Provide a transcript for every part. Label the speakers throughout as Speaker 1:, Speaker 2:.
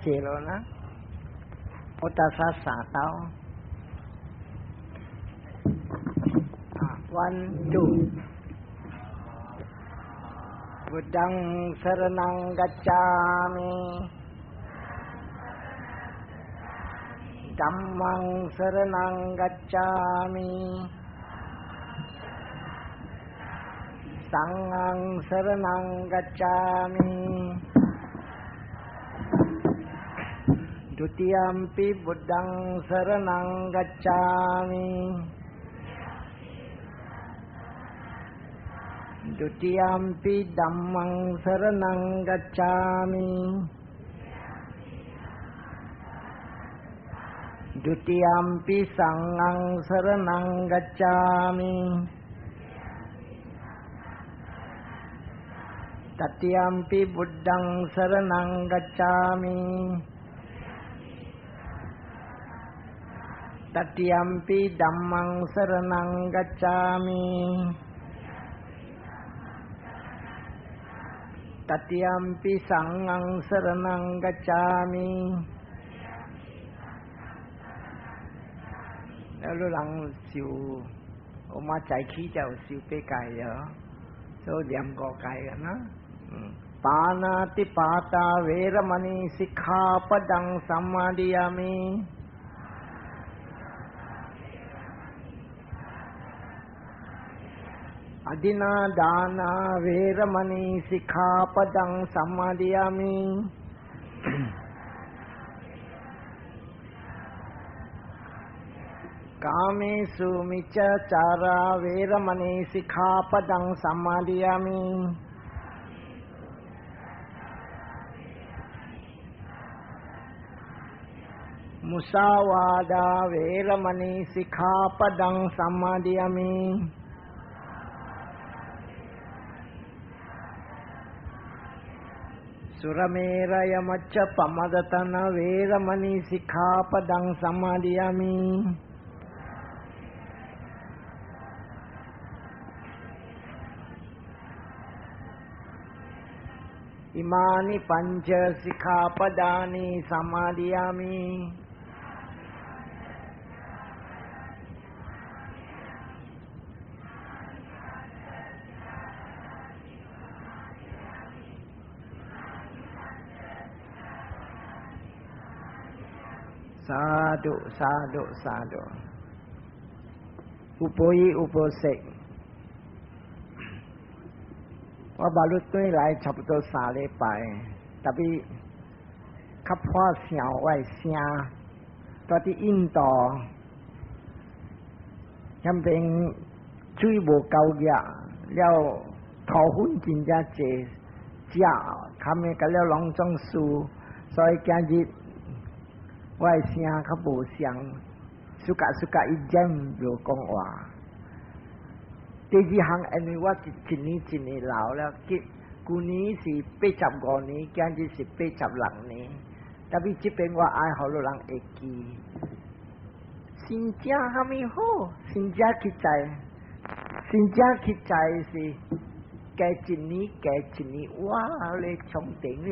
Speaker 1: 坐落啦。我打殺三刀。啊，one two。Buddhang saranang gacchami Dhammang saranang gacchami Sanghang saranang gacchami Dutiyampi Buddhang saranang gacchami Dutiyampi Dhammang saranang gacchami Dutiyampi Sanghang saranang gacchami Tatiyampi Buddhang saranang gacchami Tatiyampi Dhammang saranang gacchami Tatiyampi Sanghang saranang gacchami 了你人受，我媽早起就受八戒了，所以念五戒嘅啦。嗯，Pāṇātipātā veramaṇī sikkhāpadaṃ samādiyāmi Adinnādānā veramaṇī sikkhāpadaṃ samādiyāmi Kāmesu miccācārā veramaṇī sikkhāpadaṃ samādiyāmi Musāvādā veramaṇī sikkhāpadaṃ samādiyāmi Suramēraya majjapamadaṭṭhānā veramaṇī sikkhāpadaṃ samādiyāmi Imāni pañca sikkhāpadāni samādiyāmi Sadhu sadhu sadhu，有報應有報識。我捌你轉來差不多三禮拜，特別較破聲我的聲，蹛佇印度，遐邊水無夠熱，了塗粉真正濟，食較物甲了攏總輸，所以今日我的聲較無相，suka suka 伊尖無講話。第二項，因為我一年一年老了，舊年是85年，今日是86年。特別這邊我愛予予人會記，真正蝦米好？真正實在，真正實在是加一年加一年，哇！咧衝頂了。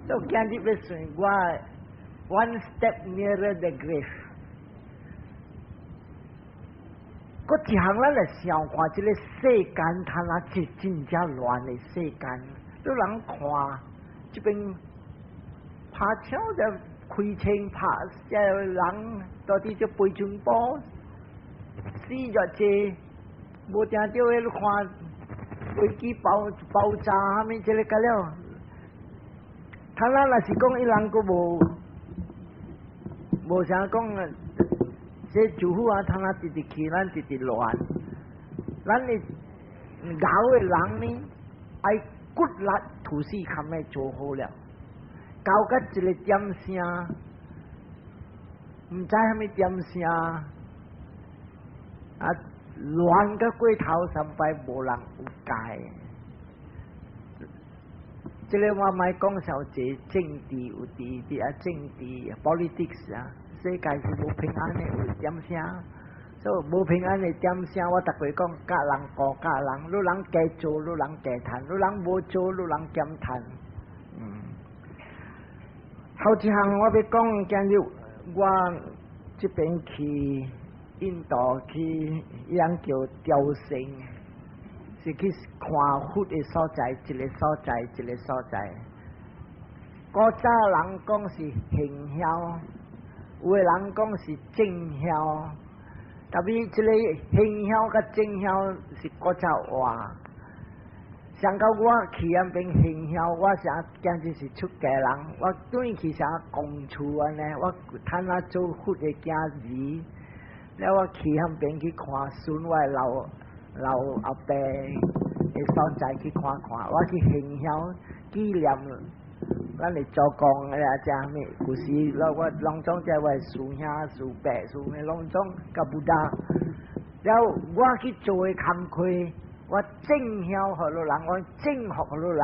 Speaker 1: 所以今日欲算我 one step nearer the grave。閣一項咱來想看，這個世間，他若是真正亂的世間，予人看這邊拍槍就開槍拍，這人到底這飛槍堡死偌濟，無定著彼看飛機爆爆炸啥物這个甲了，他咱若是講伊人閣無無啥講。這政府啊，通啊直直去，咱直直亂。咱的老的人呢，愛骨力吐死較欲做好了，搞到一个點聲，毋知蝦米點聲，啊亂甲過頭，三擺無人有解。這个我莫講傷濟政治有佇佇啊政治 politics 啊。世界是無平安的，有點聲，所以無平安的點聲，我逐擺講，教人顧教人，予人加做，予人加趁，予人無做，予人減趁。嗯，頭一項我欲講，今日我這邊去印度去，伊人叫朝聖，是去看佛的所在，一個所在，一個所在。古早人講是行孝，有的人講是正孝，特別這个行孝佮正孝是古早話。上到我去遐邊行孝，我啥今日是出家人，我轉去啥公厝按呢，我趁啊做佛的囝兒，了我去遐邊去看孫我的老老阿伯的所在去看看，我去行孝紀念咱的祖公啊，這啥物故事，我我攏總這我的師兄師伯師妹攏總佮 Buddha，了我去做的工課。我正孝予予人，我正福予予人，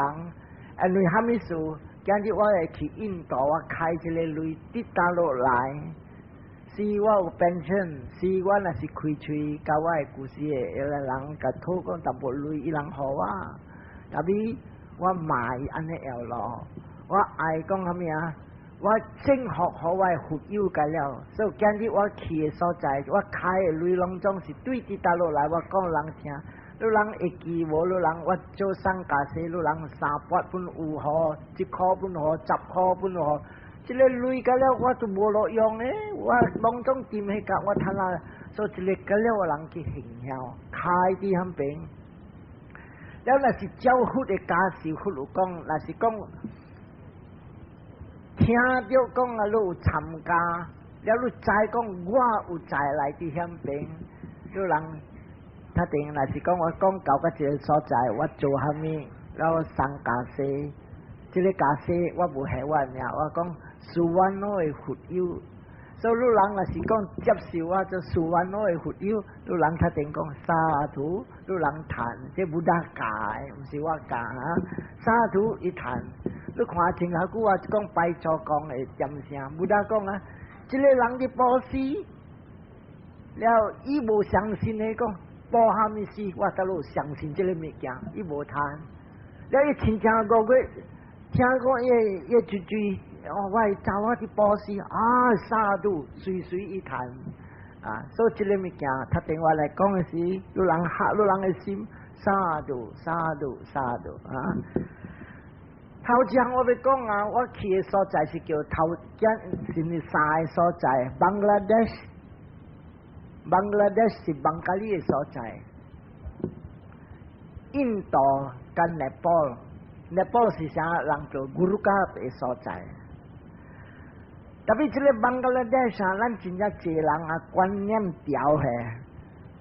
Speaker 1: 因為啥物事？今日我會去印度，我開這個鐳直打落來，是我有 pension，是我若是開喙，佮我的故事的一个人共討講淡薄鐳，伊人予我，特別我嘛會按呢搖咯，我愛講啥物啊？我正福予我的佛友共了，所以今日我去的所在，我開的鐳攏總是對直打落來，我講人聽。你人會記無？你人我做送家私，你人三百分有予，一箍分予，十箍分予，這个鐳共了我都無路用咧，我攏總掂彼個我趁啊，所以這个共了我人去行孝，開佇遐邊。了若是照佛的教示，佛有講，若是講聽著講啊，你有參加，了你知講我有在來佇遐邊，你人。他定若是講我講到個一个所在，我做啥物，然後送家私，這个家私我無下我名，我講蘇萬諾的佛友，所以你人若是講接受我做蘇萬諾的佛友，你人較定講 sadhu，你人嘆，這 Buddha 教的，毋是我教啊。Sadhu 伊嘆，你看前下久我講拜祖公的點聲，Buddha 講啊，這个人佇布施，了伊無相信的講。布蝦米事，我倒落相信這个物件，伊無貪。了伊親像五月，聽講伊伊一句，哦，我的查某佇布施啊，sadhu 隨隨伊嘆啊，所以這个物件，他電話來講的是，你人合你人的心，sadhu sadhu sadhu 啊。頭一項我欲講啊，我去的所在是叫頭間，是毋是三个所在？Bangladesh。Bangladesh 是孟加拉的所在，印度佮尼泊爾，尼泊爾是啥人叫 Gurkha 的所在。特別這个 Bangladesh 啊，咱真正濟人啊觀念調嘿，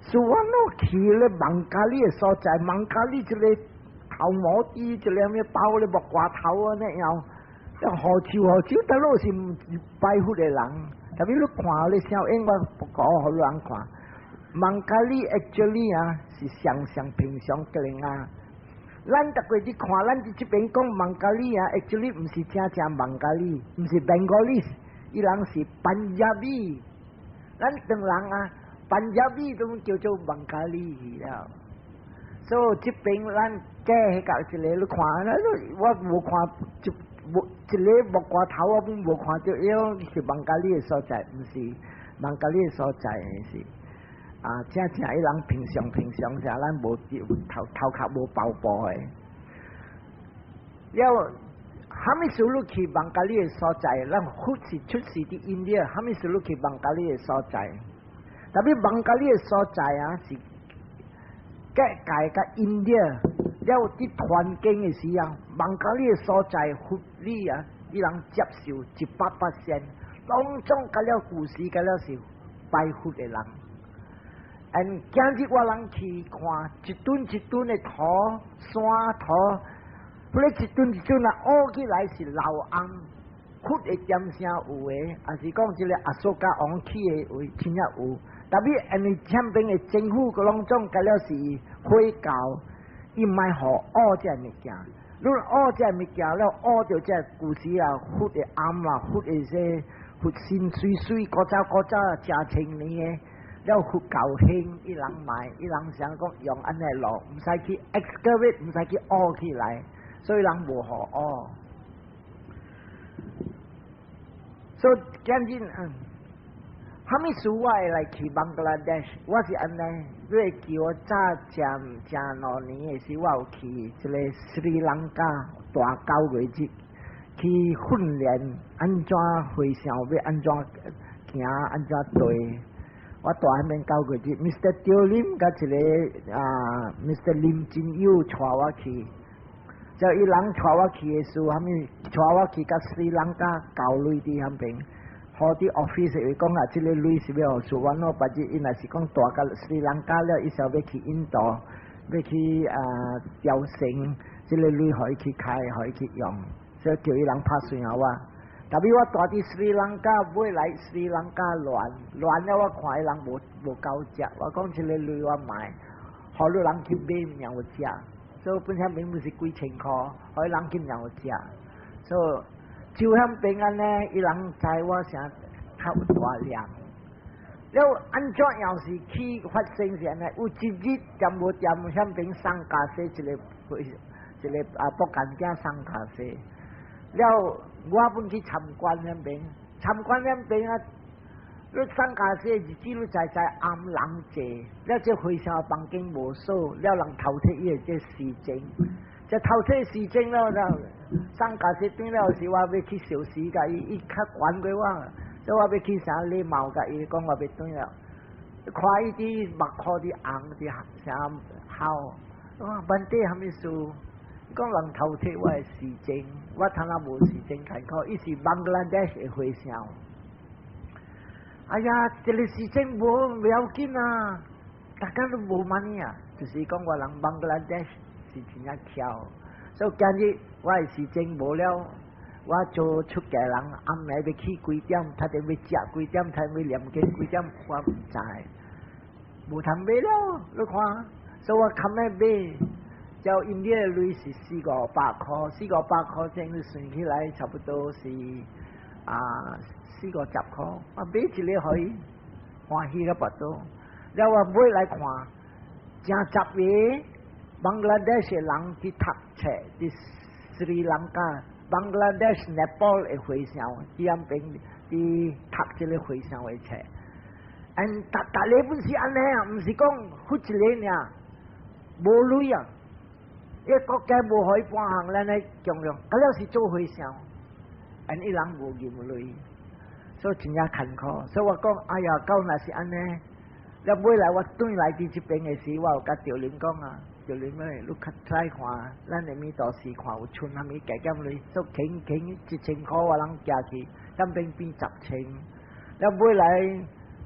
Speaker 1: 是我攏去咧孟加拉的所在，孟加拉這个頭毛豬，這个咩包咧木瓜頭啊那樣，好笑好笑，但攏是拜佛的人。特別你看你小英我不講予人看，孟加拉 actually 啊是常常平常個人啊。咱逐個去看，咱佇這邊講孟加拉啊，actually 毋是正正孟加拉，毋是 Bengalis，伊人是 Punjabi。咱唐人啊，Punjabi 都叫做孟加拉去了。所以這邊咱假彼個一个你看，我無看一無一个木瓜頭，我攏無看著，伊是孟加拉的所在，毋是孟加拉的所在是。啊，正正伊人平常平常時，咱無頭頭殼無包布的。了，啥物事你去孟加拉的所在，咱佛是出世佇印度，啥物事你去孟加拉的所在？特別孟加拉的所在啊，是結界佮印度了佇傳經的時啊，孟加拉的所在佛理啊，伊人接受100%，攏總佮了故事佮了是拜佛的人。嗯，今日我人去看一墩一墩的土山土，彼个一墩一墩啊，挖起來是老翁，佛的點聲有的，抑是講這个阿蘇加王起的位真正有。特別因為前邊的政府閣攏總佮了是回教，伊莫予挖這个物件。你挖這个物件了，挖著這个舊時啊，佛的庵啦，佛的這佛身媠媠，古早古早誠千年的。了佛教興，伊人買，伊人想講用按呢路，毋使去 excavate，毋使去挖起來，所以人無予挖。所以今日嗯，啥物事我會來去邦加拉德什？我是按呢，你會記我早前前2年的時，我有去這个斯里蘭卡大9月節去訓練按怎和尚欲按怎行，按怎對。我蹛彼邊九月節，Mr. 刁林佮一个啊，Mr. 林金友帶我去。就伊人帶我去的時候，啥物帶我去佮斯里蘭卡交鐳佇彼邊，予佇 office 伊講啊，這个鐳是欲予阮咯，別日伊若是講蹛到斯里蘭卡了，伊想欲去印度，欲去啊朝聖，這个鐳予伊去開，予伊去用，所以叫伊人拍隨予我。特別我蹛佇斯里蘭卡，尾來斯里蘭卡亂亂了，我看伊人無無夠食，我講這个鐳我賣，予你人去買有食。所以本身並毋是幾千箍，予伊人去有食。所以就彼邊按呢，伊人知我啥較有大量。了按怎樣是去發生是按呢？有一日踮無踮彼邊送咖啡一个一个啊福建囝送咖啡。了我本去參觀彼邊，參觀彼邊啊，你送咖啡日子你知知暗人濟，了這和尚房間無鎖，了人偷提伊的這時鐘，這偷提時鐘了了，送咖啡轉了時我欲去小時共伊，伊較懸過我，所以我欲去啥禮貌共伊講我欲轉了，看伊佇目箍佇紅佇啥哭，我講問題啥物事？講人偷提我的時鐘，我通仔無時鐘牽靠，伊是邦加拉德的和尚。哎呀，這个時鐘無不要緊啊，大家都無 money 啊，就是講我人邦加拉德是真正巧。所以今日我的時鐘無了，我做出家人暗暝欲起幾點，他哋欲食幾點，他欲念經幾點，我毋知，無通買了，你看，所以我較欲買。叫印尼的鐳是四五百箍，四五百箍這樣算起來差不多是啊四五十箍。我買一个予伊，歡喜到腹肚。了我買來看，成十個邦加拉德的人去讀冊，佇斯里蘭卡、邦加拉德、尼泊爾的和尚，佇彼邊佇讀這个和尚的冊。嗯，逐逐个本是按呢啊，毋是講付一个爾，無鐳啊。伊國家無予伊半項，咱來強用，佮了是做和尚，𪜶伊人無銀鐳，所以真正艱苦。所以我講，哎呀，到若是按呢，了尾來我轉來佇這邊的時，我有共趙林講啊，趙林咧，你較再看，咱的彌陀寺看有剩啥物加減鐳，所以輕輕1000箍我人寄去，彼邊變10千。了尾來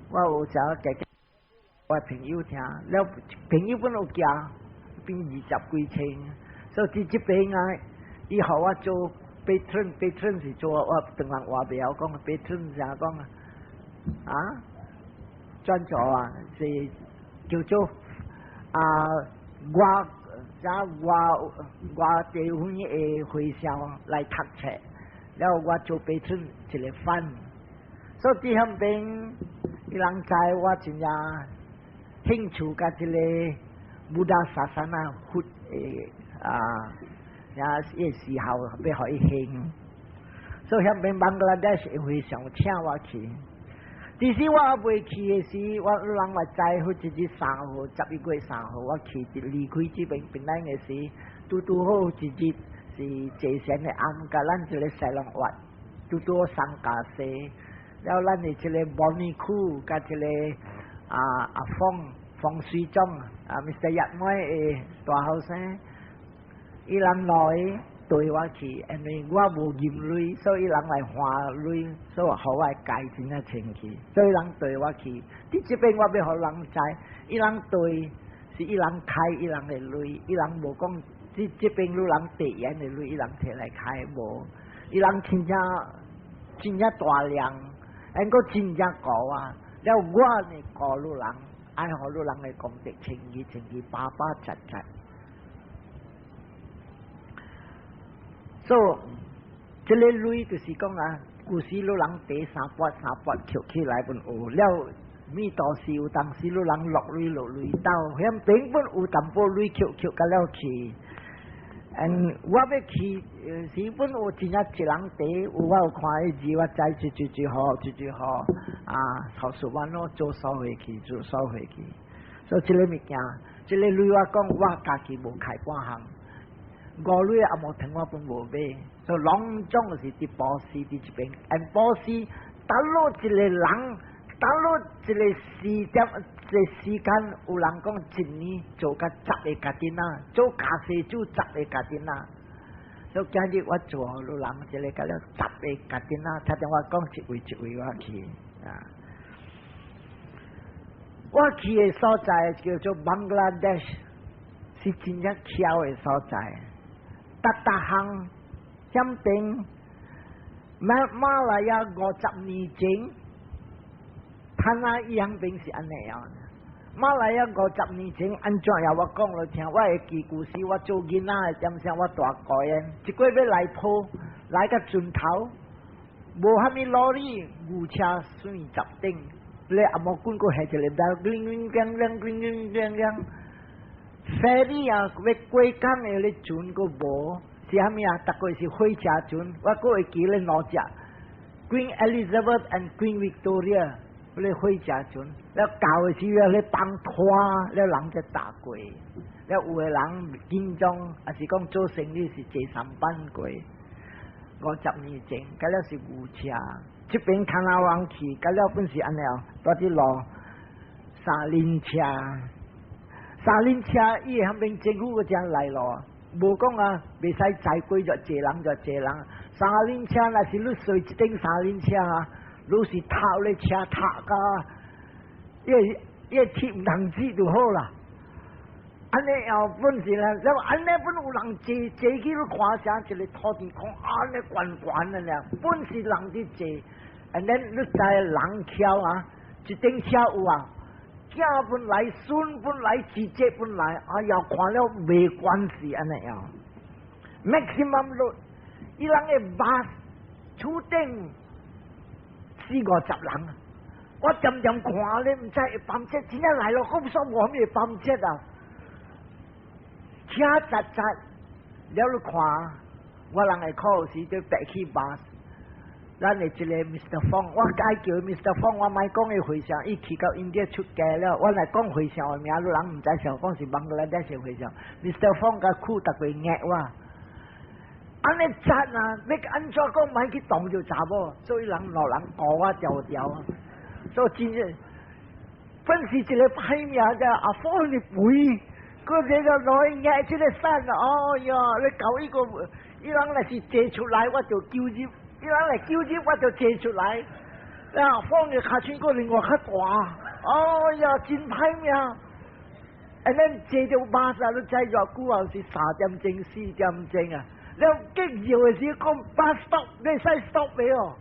Speaker 1: 我有啥加減，我朋友聽，了朋友本有寄。變二十幾千，所以佇這邊啊，伊予我做 patron，patron 是做我唐人話袂曉講，patron 啥講啊？啊，轉做啊，是叫做啊，外啥外外地方的和尚來讀冊，了我做 patron 一个 fund，所以佇彼邊伊人知我真正興趣佮這个 Buddha Sasana 佛的啊，也伊時候欲予伊興，所以彼邊邦加拉德的和尚請我去。其實我猶未去的時，我人嘛知，彼一日3號，11月3號，我去離開這邊檳榔的時，拄拄好一日是坐禪的暗，共咱這个西龍活，拄拄好送咖啡，了咱的這个模擬區佮這个啊阿鳳。馮水總啊，Mr. 葉妹的大後生，伊人來綴我去，因為我無銀鐳，所以伊人來還鐳，所以予我家真正清氣，所以人綴我去。佇這邊我欲予人知，伊人綴是伊人開伊人的鐳，伊人無講這這邊有人遞煙的鐳，伊人提來開無，伊人真正真正大量，毋過真正高啊！了我呢顧汝人。愛予汝人的功德清氣清氣飽飽實實。所以這个鐳就是講啊，舊時汝人提三筆三筆抾起來本有了，彌陀寺有當時汝人落鐳落鐳兜，彼邊本有淡薄鐳抾抾甲了去。And 我欲去是本有真正一人地，有我有看彼字，我知最最最好，最最好啊！頭數萬咯，做掃回去，做掃回去。所以這个物件，這个鐳我講，我家己無開半項，五鐳也無糖我本無買，所以攏總是佇布施佇這邊。And 布施，倒落一個人，倒落一個時點，一個時間，有人講一年做甲十个 Kathina，做家私做十个 Kathina。所以今日我做予人一个甲了十个 Kathina，聽聽我講一位一位我去啊。我去的所在叫做 Bangladesh，是真正巧的所在。逐逐項險邊馬馬來亞50年前，他那伊響邊是按呢樣。馬來亞五十年前按怎樣？我講予聽，我會記故事。我做囡仔的點聲，我大個的，一個欲來鋪來個盡頭，無蝦米勞力，牛車水十頂。你阿毛棍閣下一个鈴鈴鈴鈴鈴鈴鈴鈴，ferry 啊，欲過江的咧船閣無，是蝦米啊？逐個是火車船，我閣會記咧兩隻，Queen Elizabeth and Queen Victoria，彼个火車船，了舊的時候咧幫拖，了人才搭過，了有的人緊張，抑是講做生意是坐舢舨過。50年前，佮了是牛車。這邊看阿灣去，佮了本是按呢哦，蹛佇路三輪車，三輪車伊會遐邊政府閣正來咯，無講啊，袂使載過遮濟人遮濟人。三輪車若是你坐一頂三輪車啊，你是頭咧車頭甲，伊伊鐵毋通擠就好啦。按呢後本是啦，了按呢本有人坐坐去，你看啥一個土地公按呢懸懸的爾，本是人佇坐，and then 你知人巧啊，一頂車有啊，囝本來孫本來姐姐本來，哎呀看了袂關係按呢樣。Maximum load，伊人的 bus 厝頂四五十人，我漸漸看咧，毋知會崩車，真正來咯，好說無蝦米會崩車啊！車雜雜，了你看，我人會考試就白去巴士。咱的一個 Mr. Fong，我該叫 Mr. Fong，我莫講伊和尚，伊去到印度出家了。我來講和尚的名，你人毋知想講是 Bangladesh 和尚。Mr. Fong 共苦逐個壓我，按呢雜啊，欲按怎講，莫去動著查某，所以人老人顧我條條，所以真正本是一個歹命的，阿方你肥。閣這個來壓這個山，哦喲！你搞一個，伊人若是坐出來，我就救入；伊人來救入，我就坐出來。啊，放的跤手閣另外較大，哦呀，真歹命。啊，咱坐著巴士，你知偌久啊？是3點鐘、4點鐘啊！了激尿的時講 bus stop，你使 stop 未哦？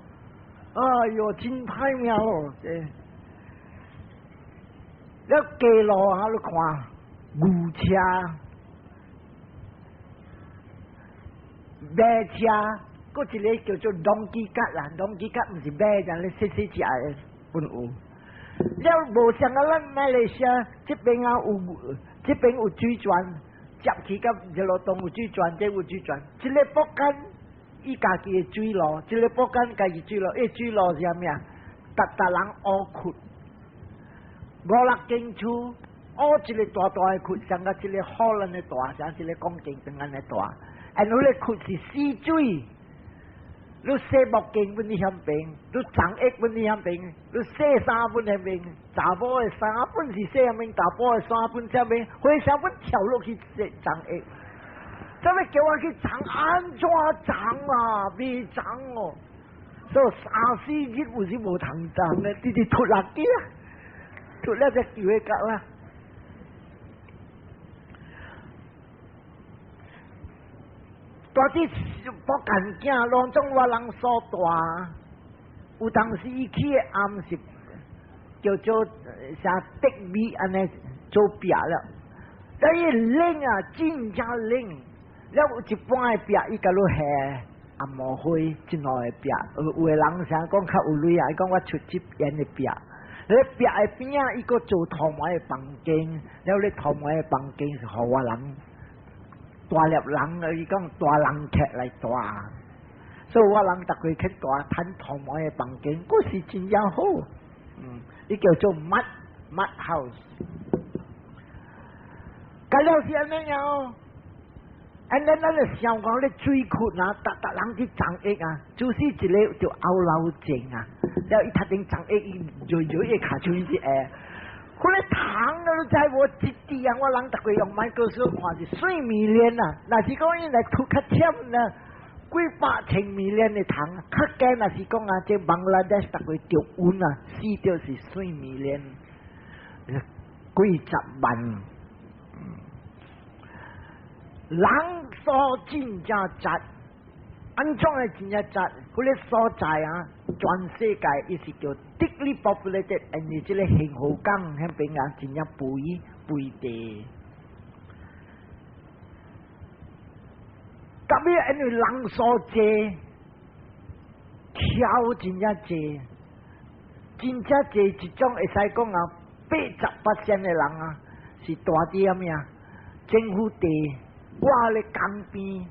Speaker 1: 哎喲，真歹命哦！這了街路啊，你看。牛車、馬車，閣一个叫做 donkey cart 啦，donkey cart 毋是馬，但咧細細隻的本有。了無像啊，咱馬來西亞這邊啊有，這邊有水泉，接去到熱羅東有水泉，這有水泉。這个北間伊家己的水路，這个北間家己水路，伊水路是啥物啊？逐逐人挖窟，五六間厝。挖一个大大的窟，像個一個荷蘭的大，像一個講經長按呢大。啊，彼个窟是死水，你洗目鏡阮佇遐邊，你髒衣阮佇遐邊，你洗衫阮遐邊，查某的衫本是洗遐邊，查埔的衫本啥邊，和尚本跳落去洗髒衣。怎麼叫我去髒？按怎髒啊？袂髒哦。所以三四日有時無通髒咧，直直脫落去啊，脫了才救會到啊。蹛佇福建囝攏總我人所大，有當時伊起的庵是叫做啥竹米按呢做壁了，但伊冷啊，真正冷。了有一半的壁伊共你下紅毛灰，一兩个壁，有有的人啥講較有鐳啊，伊講我出這邊的壁，咧壁的邊仔伊閣做頭毛的房間，了咧頭毛的房間是予我人。大粒人啊，伊講大人客來住，所以我人逐個去住趁土毛的房間，閣是真正好。伊叫做 mud mud house。甲了是按呢樣，按呢咱咧想講咧水窟啊，逐逐人去爭益啊，就是一個就後腦症啊，了伊讀頂爭益，伊銳銳會卡出去下。彼个蟲啊，你知無？一滴啊，我人逐個用麥克風看是水 million 啊，若是講伊來吐較淺呢，幾百千 million 的蟲，較加若是講啊，這 Bangladesh 逐個著瘟啊，死著是水 million，幾十萬。人數真正濟，按怎會真正濟？彼個所在啊，全世界伊是叫 thickly populated，因為這個幸福港彼邊啊，真正肥肥地。特別因為人數濟，橋真正濟，真正濟一種會使講啊，80%的人啊，是住佇啥物啊？政府地。掛咧江邊，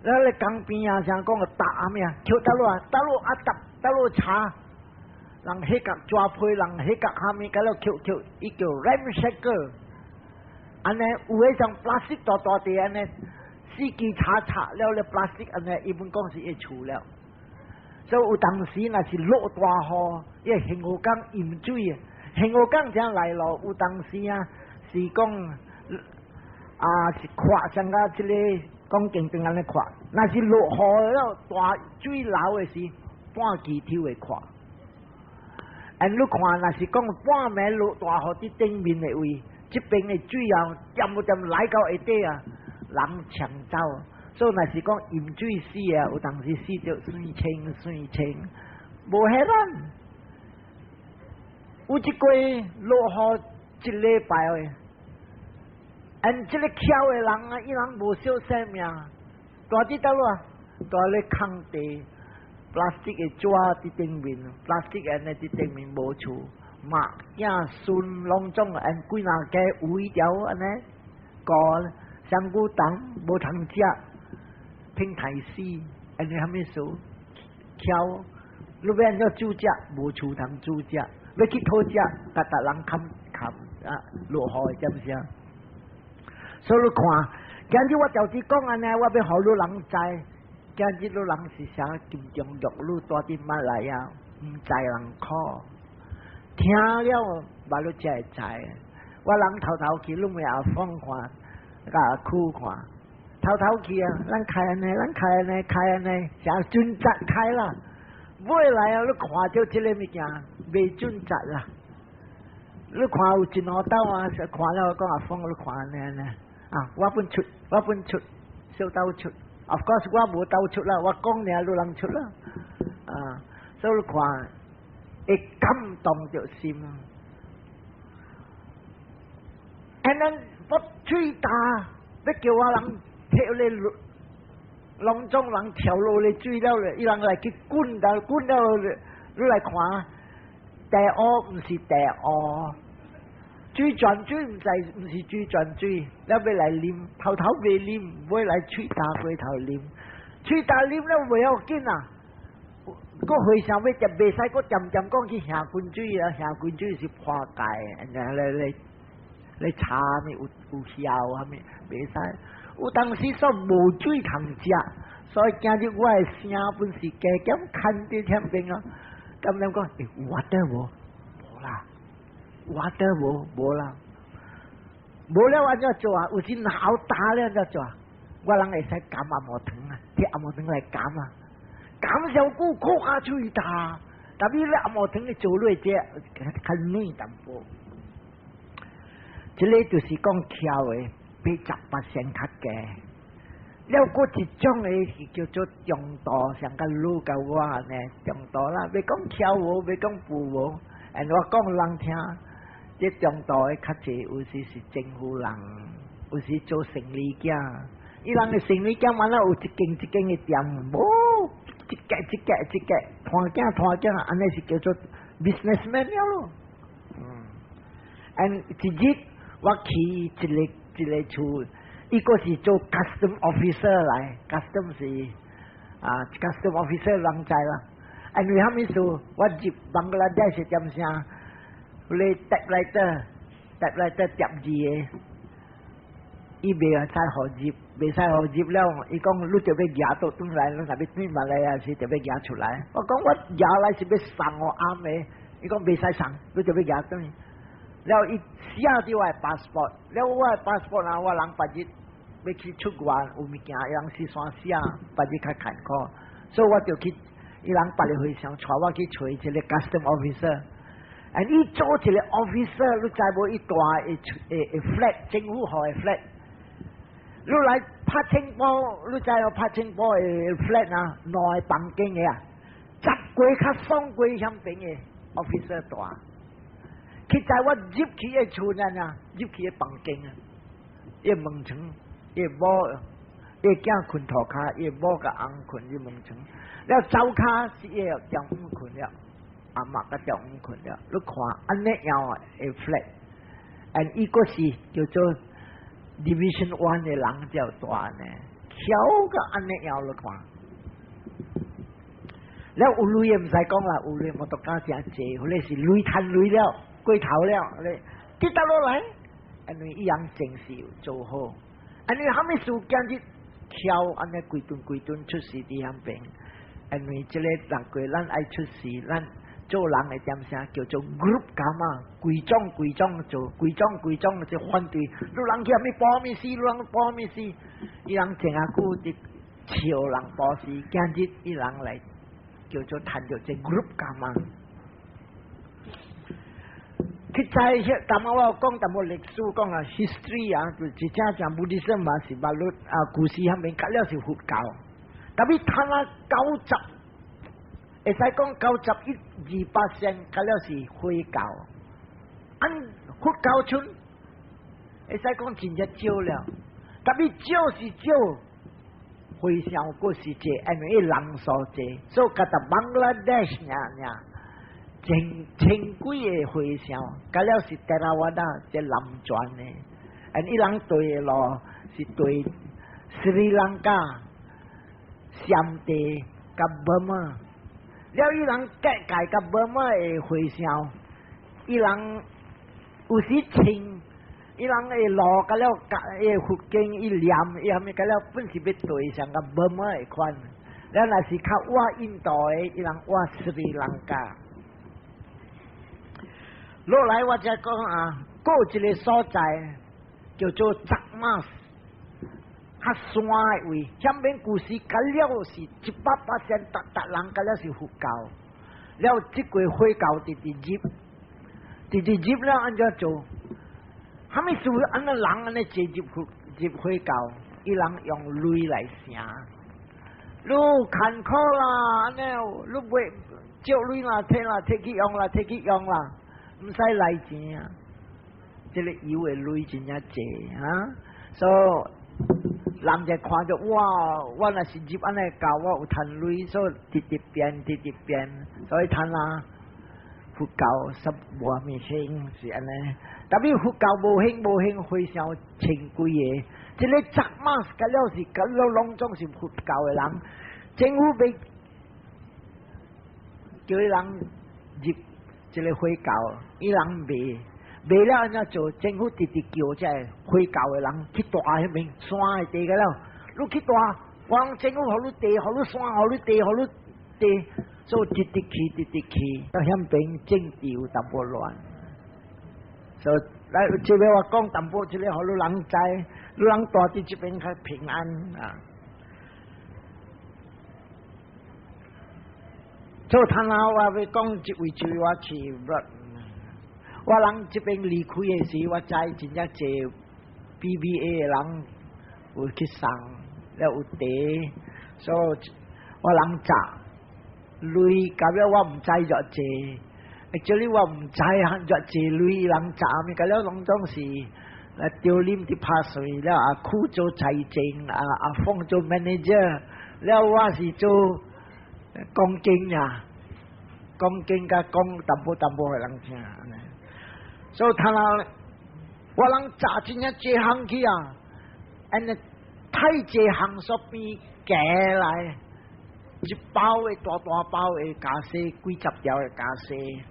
Speaker 1: 咱咧江邊啊，像講個搭啥物啊？捡倒落啊，倒落啊搭，倒落查，人彼角紙皮，人彼角蝦米，佮了捡捡，伊叫 ramshackle。按呢有彼種 plastic 大大地按呢，四肢擦擦了咧 plastic 按呢，伊本講是會厝了。所以有當時若是落大雨，伊個幸福港淹水，幸福港怎來咯？有當時啊，是講。啊，是闊像個這個講經邊按呢闊，若是落雨了大水流的時，半拳頭會闊。And 你看，若是講半暝落大雨佇頂面的位，這邊的水啊，掂無掂來到下底啊，人搶走。所以若是講淹水死啊，有當時死著水清水清，無彼咱。有一過落雨一禮拜。按這個巧的人啊，伊人無惜性命，住佇佗落啊？住咧空地，plastic 的紙佇頂面，plastic 按呢佇頂面無厝，媽囝孫攏總按幾若家圍條按呢，過香菇糖無通食，聽太死，按呢啥物事？巧，你欲按怎煮食？無厝通煮食，欲去討食，逐逐人冚冚啊落雨的，知毋是？所以你看，今日我就是講按呢，我欲予汝人知，今日汝人是啥金鐘玉女住佇馬來亞，毋知人苦，聽了嘛汝才會知。我人頭頭去，你問阿鳳看，共阿苦看，頭頭去啊，咱開按呢，咱開按呢，開按呢，誠準則開啦。尾來啊，你看著這個物件袂準則啦。你看有一兩道啊，看了我講阿鳳，你看按呢按呢。啊，我本出，我本出，小兜出。Of course，我無兜出啦，我講爾汝人出啦。啊，所以你看會感動著心。And then 我水焦，欲叫我人跳咧，攏總人跳落咧水了咧，伊人來去滾了，滾了，你來看，地烏毋是地烏。水泉水毋知毋是水泉水，了欲來啉，頭頭袂啉，尾來喙焦過頭啉，喙焦啉了袂要緊啊。閣回想欲食袂使，閣漸漸講去下滾水啊，下滾水是破戒，來來來查物有有效啥物，袂使。有當時煞無水通食，所以今日我的聲本是加減牽佇遐邊啊。咁樣講，欸，有 water 無？無啦，water 無？無啦。無了按怎做啊？有時喉焦了按怎做啊？我人會使含紅毛糖啊，摕紅毛糖來含啊，含上久閣較喙焦，特別咧紅毛糖咧做落這較軟淡薄。這個就是講巧的，88%較低。了，閣一種的是叫做中度，像佮汝佮我按呢，中度啦，欲講巧無，欲講富無，and 我講人聽，這中度的較濟，有時是政府人，有時做生理囝，伊人的生理囝嘛若有一間一間的店，無一格一格一格，攤囝攤囝，按呢是叫做 businessman 了咯。And 一日我去一個一個厝。伊閣是做 custom officer 來，custom 是啊，custom officer 人知啦。因為蝦米事？我入 Bangladesh 是點聲？你 typewriter，typewriter 疊字的，伊袂使予入，袂使予入了。伊講你著欲舉倒轉來，你若欲轉馬來亞時著欲舉出來。我講我舉來是欲送予翁的，伊講袂使送，你著欲舉轉。了伊寫佇我的 passport，了我的 passport 啊，我人別日欲去出國有物件，伊人事先寫，別日較艱苦，所以我就去。伊人別个和尚帶我去揣一個 custom officer，and 伊做一個 officer，你知無？伊蹛的的 flat，政府予的 flat，你來拍清波，你知無？拍清波的 flat 啊，兩個房間的啊，十過較爽過遐邊的 officer 蹛。佢在我入去的厝呢，入去的房間啊，伊門床，伊某，伊囝睏塗跤，伊某佮翁睏佇門床。了灶跤是伊丈夫睏了，阿媽佮丈夫睏了。你看按呢樣的 flat，and 伊閣是叫做 Division One 的人較蹛呢，曉個按呢樣你看。了有鐳的毋使講啦，有鐳摩托卡誠濟，彼個是鐳趁鐳了，過頭了，你跌倒落來，因為伊人前世有做好，因為蝦米事今日巧按呢規頓規頓出世佇遐邊。因為這個人過咱愛出世，咱做人的點聲叫做 group karma，規種規種做，規種規種就反對。你人去啥物布施，你人布施，伊人前下久佇笑人布施，今日伊人來叫做趁著這 group karma。去知彼，剛剛我有講淡薄歷史，講啊 history 啊，就真正 Buddhism 嘛是捌律啊，故事遐面較了是佛教。特別他那90，會使講91、2%，較了是回教。按佛教賰，會使講真正少了。特別少是少，和尚閣是濟，因為人數濟，所以佮得 Bangladesh 爾爾，千千幾个和尚，較了是 Theravada 這南傳的，and 伊人對的路是對斯里蘭卡、暹地佮burma，了伊人結界佮burma 的和尚，伊人有時穿，伊人的路較了，伊佛經伊念，伊蝦米較了本是欲對上佮burma 的款，了若是較倚印度的，伊人倚斯里蘭卡。落來我才講啊，閣有一個所在叫做扎馬斯，較山的位，遐邊舊時較了是100%，逐逐人較了是佛教，了這個回教直直入，直直入了按怎做？蝦米事按怎人按呢濟入佛入回教？伊人用鐳來成，你艱苦啦，按呢你袂借鐳啦，摕啦，摕去用啦，摕去用啦。毋使來錢啊！這個油的鐳真正濟啊！所以人就看著哇，我若是入按呢教，我有趁鐳，所以直直變，直直變，所以趁啊佛教實無蝦米興是按呢。特別佛教無興無興，和尚千幾个，這個雜馬較了是較了攏總是佛教的人，政府欲叫伊人入這個回教，伊人袂袂了按怎做？政府直直叫這個回教的人去蹛彼邊山的地個了，你去蹛，我講政府予你地，予你山，予你地，予你地，所以直直去，直直去，到遐邊政治有淡薄亂。所以來這個我講淡薄，這個予你人知，你人蹛佇這邊較平安啊。所以頭仔我欲講一位一位我去，我人這邊離開的時，我知真正濟 BBA 的人有去送，了有茶，所以我人紮鐳，到尾我毋知偌濟，actually 我毋知偌濟鐳人紮物，到了攏總是來丟啉佇拍水了，阿苦做財政，阿阿鳳做 manager，了我是做講經啊，講經佮講淡薄淡薄予人聽。所以他那我人紮真正濟項去啊，按呢太濟項所邊寄來，一包的大大包的袈裟，幾十條的袈裟，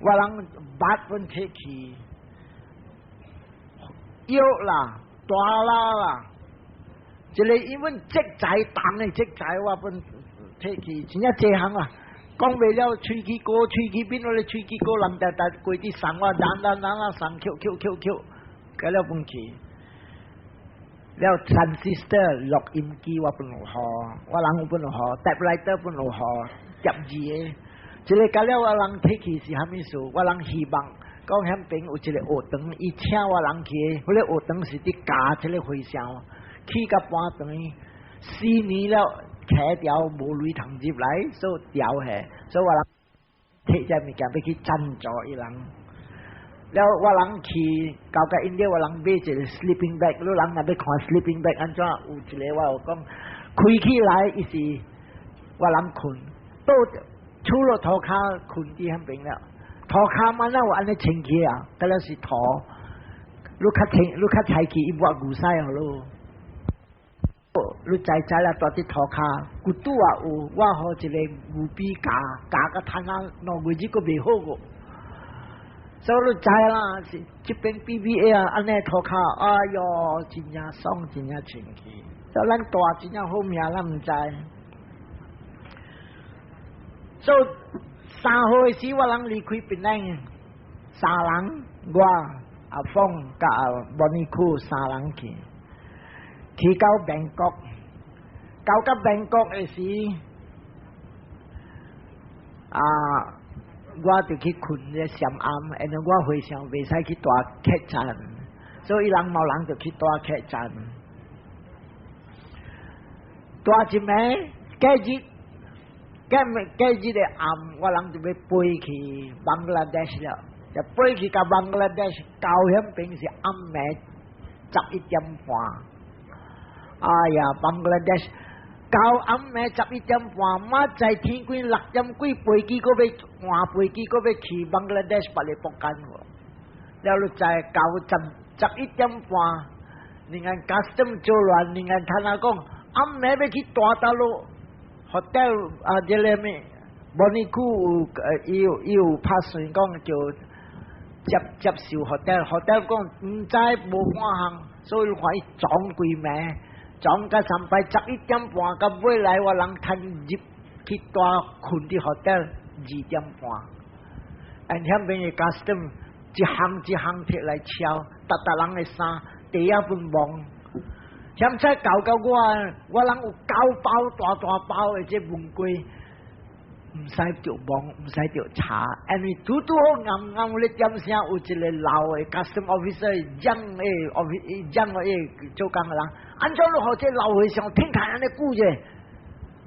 Speaker 1: 我人八分提去，藥啦，大啦啦，一個因為積財重的積財，我本提去，真正濟項啊！講袂了，喙齒膏、喙齒邊，我咧喙齒膏，人逐逐規直送我，人人人啊送，扣扣扣扣，計了分去。了 transistor 錄音機我本有予，我人有本有予，typewriter 本有予，疊字的。這個計了我人提去是蝦米事？我人希望講遐邊有一個學堂，伊請我人去，彼個學堂是佇教這個和尚，去甲搬轉去，4年了，騎掉無鐳通入來，所以調下，所以我人提這物件欲去贊助伊人。了我人去到個印度，我人買一個 sleeping bag，你人若欲看 sleeping bag 按怎？有一個我有講，開起來伊是我人睏，倒除了塗跤睏佇彼邊了，塗跤嘛哪有按呢清氣啊？敢若是塗，你較清，你較菜氣，伊抹牛屎予你。你知知啦，蹛佇塗跤，骨拄也有，我予一個牛皮夾夾甲攤啊，2個月閣袂好過。所以你知啦，是這邊 BBA 啊，按呢塗跤，哎喲，真正爽，真正清氣。所以咱大真正好命，咱毋知。所以3號的時，我人離開檳城，三人，我阿鳳佮阿莫尼庫三人去，去到曼谷，到到曼谷的時，啊，我就去睏咧禪庵，因為我和尚袂使去蹛客棧，所以人某人就去蹛客棧。蹛一暝，隔日，隔隔日的暗，我人就欲飛去邦加拉德什了，就飛去到邦加拉德什，到彼邊是暗暝11點半。哎呀，邦加拉德什到暗暝11點半，明仔天光6點幾飛機，閣欲換飛機，閣欲去邦加拉德什別個國間喎。了你知到11點半，你看 custom 做亂，你看他那講暗暝欲去蹛佗落 hotel 啊，這個咩？無尼久有伊有拍算講叫接接受 hotel，hotel 講毋知無半項，所以看伊撞規暝，撞甲三擺11點半，到尾來我人趁入去蹛睏佇 hotel 2點半，and 遐邊的 custom 一項一項摕來抄，逐逐人的衫，地仔本摸。現在搞到我，我人有九包大大包的這文具，毋使著摸，毋使著查，因為拄拄好啱啱咧點聲有一個老的 custom officer 講的 officer 講的做工的人，按怎你予這老和尚聽看按呢久者，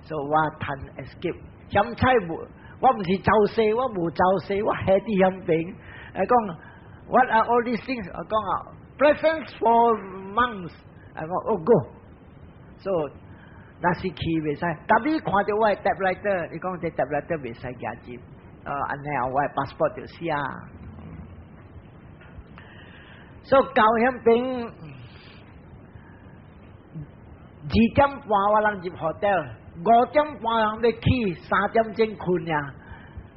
Speaker 1: 所以我趁 escape。現在無，我毋是走勢，我無走勢，我喺佇遐邊，講 What are all these things？我講啊，presents for monks。啊，我哦 go，so 若是去袂使，特別看著我的 typewriter，伊講這 typewriter 袂使舉入，按呢我的 passport 就寫。所以到遐邊2點半我人入 hotel，5點半人欲起，3點鐘睏呀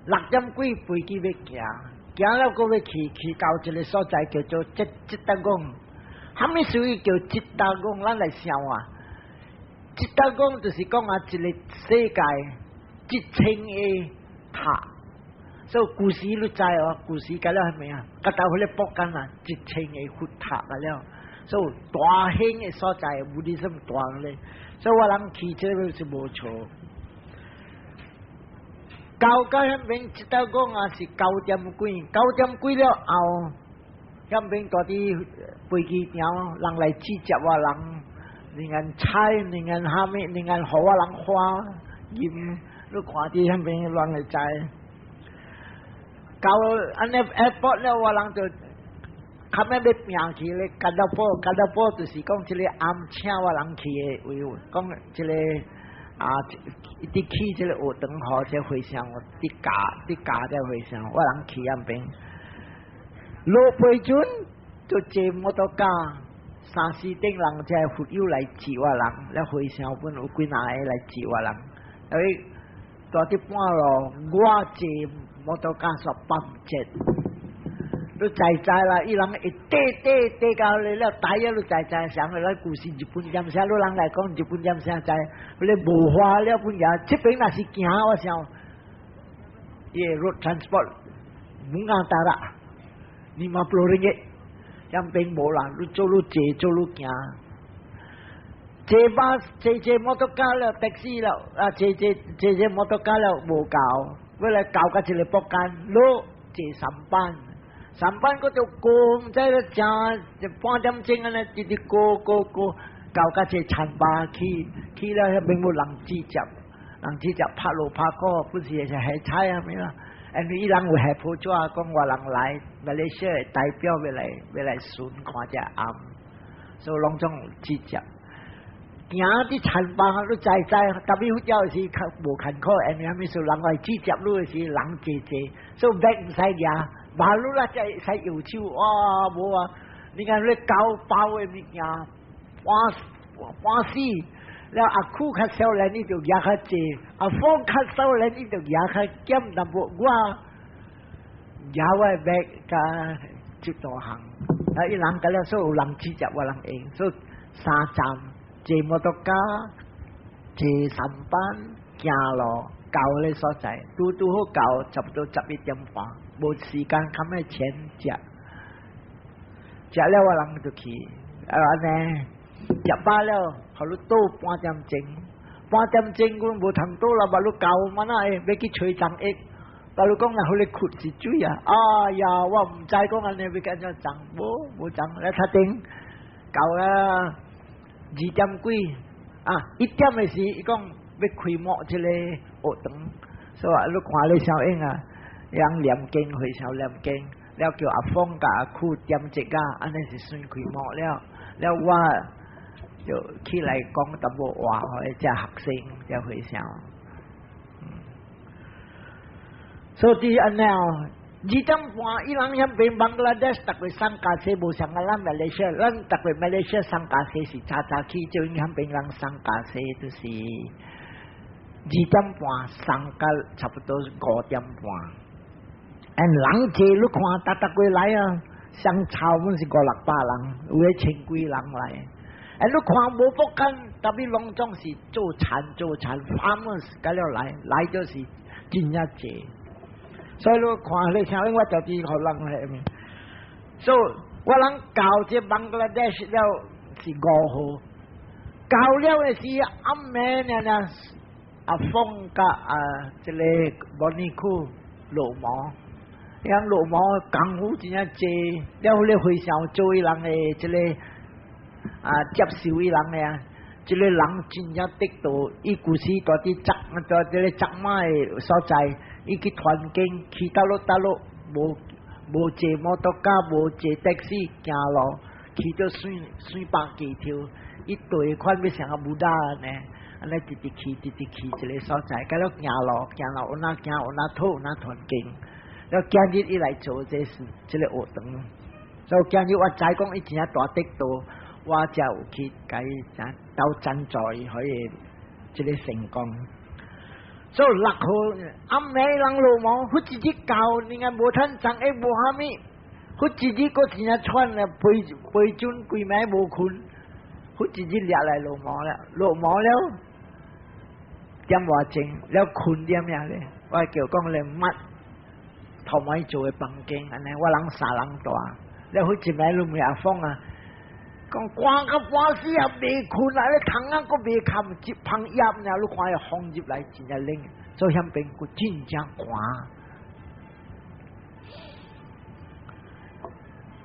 Speaker 1: ，6點幾飛機欲行，行了閣欲去，去到一個所在叫做吉吉達貢。蝦米屬於叫吉達貢？咱來想啊，吉達貢就是講啊，一個世界1000個塔。所以古時你知哦，古時計了係咪啊？佮到彼個北間啊，1000個佛塔啊了，所以大興的所在，無論什麼大咧，所以我人去這個是無錯。到到遐邊吉達貢啊是九點幾，九點幾了後，遐邊蹛佇飛機場，人來接接我人，連人菜，連人蝦米，連人予我人花飲，你看佇遐邊亂會知。到按呢 airport 了，我人就較尾欲拚去咧，吉達波，吉達波就是講這個暗請我人去的位，講這個啊，佇去這個學堂予這和尚，佇教佇教這和尚，我人去遐邊。落飛船就坐摩托車，三四頂人這佛友來接我人，了和尚本有幾若個來接我人，所以蹛佇半路我坐摩托卡煞半截，你知知啦，伊人會綴綴綴到你了，大約你知知，像咱舊時日本點聲，你人來講日本點聲知，你無花了本也，這邊若是行，我想，伊 road transport mengantara 50 ringgit，這邊無啦，你做你坐做你行，坐巴坐坐摩托卡了，taxi 了，啊坐坐坐坐摩托卡了無夠，尾來到到一个 pekan，你坐 sampan。Sampan 嗰就過，毋知咧正半點鐘按呢，直直過過過，到到一個田壩去，去了彼邊無人接接，人接接拍鑼拍鼓，不是是下菜啊咩啦？因為伊人有下報紙講我人來，馬來西亞代表欲來欲來巡看這庵，所以攏總接接。行佇田壩，你知知，特別佛教是較無艱苦，因為啥物事人來接接你的時人濟濟，所以 bag 毋使舉。馬路啦，才使右手，哇，無啊！你看你搞包的物件，半半死，了阿苦較少年，你就舉較濟；阿風較少年，你就舉較減淡薄。我舉我的 bag 佮這大項，啊，伊人佮了所有人直接我人用，所以三站坐摩托卡，坐 sampan 行路到彼所在，拄拄好到差不多11點半。無時間，較咩錢食，食了我人就去，啊按呢，食飽了，予你倒半點鐘，半點鐘阮無通倒啦，把你到嘛那會欲去揣張益，把你講若予你窟是水啊，哎呀，我毋知講按呢欲按怎送，無無送，來較頂到了2點幾，啊，1點的時，伊講欲開幕這个學堂，所以你看咧小英啊。人念經，和尚念經，了叫阿鳳佮阿苦點一下，按呢是算開幕了。了我就起來講淡薄話，予這學生，這和尚。所以按呢，2點半，伊人遐邊邦加拉德逐個送咖啡無像啊，咱馬來西亞，咱逐個馬來西亞送咖啡是早早起，就影響邊人送咖啡就是2點半送到差不多5點半。哎，人濟你看，逐逐個來啊，相抄阮是五六百人，有的千幾人來。哎，你看無不干，特別攏總是做田做田，farmers 佮了來，來就是真正濟。所以你看你聽我就佇予人彼面，所以我人到這邦加拉德了是5號，到了的時暗暝爾爾，阿鳳佮啊這个摩尼庫落毛。遐落毛功夫真正濟，了彼个和尚做伊人的這个啊接受伊人的啊，這个人真正得道，伊舊時蹛佇雜蹛這个雜馬的所在，伊去傳經去佗落佗落，無無坐摩托卡，無坐 taxi 行路，去到水水百幾條，伊對款欲像個 Buddha 呢，按呢直直去，直直去一个所在，佮了行路，行路有哪行有哪討有哪傳經。了今日伊來做這事，這个學堂，所以今日我知講伊真正大得道，我才有去共伊啥鬥贊助伊，可以這个成功。所以6號暗暝人落毛，佛一日到，你看無趁送會無蝦米，佛一日閣真正喘了，肥肥準規暝無睏，佛一日掠來落毛了，落毛了點外鐘了睏點樣咧？我叫講咧抹。頭尾做的房間，按呢我人三人蹛，了彼一暝攏問阿鳳啊，講寒到半死也袂睏啊，你窗仔閣袂冚，一芳葉爾，你看伊風入來真正冷，所以遐邊閣真正寒。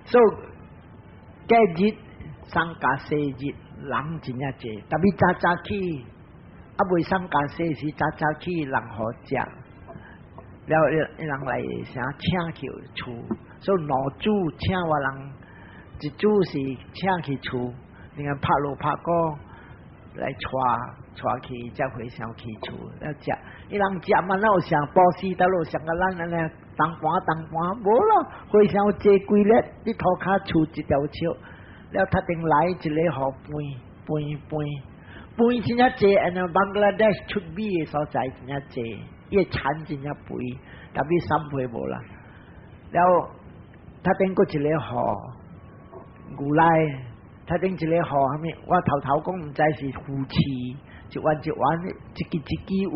Speaker 1: 所以隔日送假西日人真正濟，特別早早起，啊未送假西時早早起人好食。了，伊人來啥請去厝，所以兩組請我人，一組是請去厝，你看拍鑼拍鼓來帶帶去，才和尚去厝了食。伊人食嘛，哪有像波士得囉，像個咱按呢東盤東盤，無咯，和尚坐規日佇塗跤厝一條笑，了頭頂來一个雨飯飯飯飯真正濟，and Bangladesh 出米的所在真正濟，伊的產真正肥，但係三倍無啦。了頭頂閣一个雨牛奶，頭頂一個雨啥物？我頭頭講毋知是魚翅，一碗一碗，一支一支有。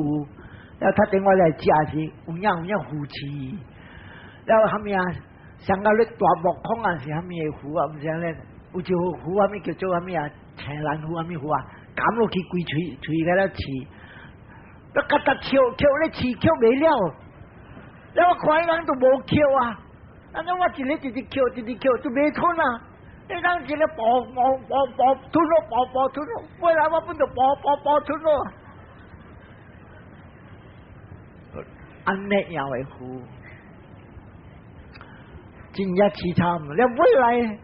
Speaker 1: 了頭頂我來食是有影有影魚翅。了啥物啊？上個咧大木孔啊是啥物的魚啊？毋知咧，有一個魚啥物叫做啥物啊？青蘭魚啥物魚啊？含落去規喙喙個咧刺，我覺得抾抾咧刺抾袂了，了我看伊人都無抾啊，按呢我一个一直抾一直抾都袂吞啊，伊人一个爆爆爆爆吞落爆爆吞落，尾來我本就爆爆爆吞落，按呢樣的魚，真正凄慘，了尾來。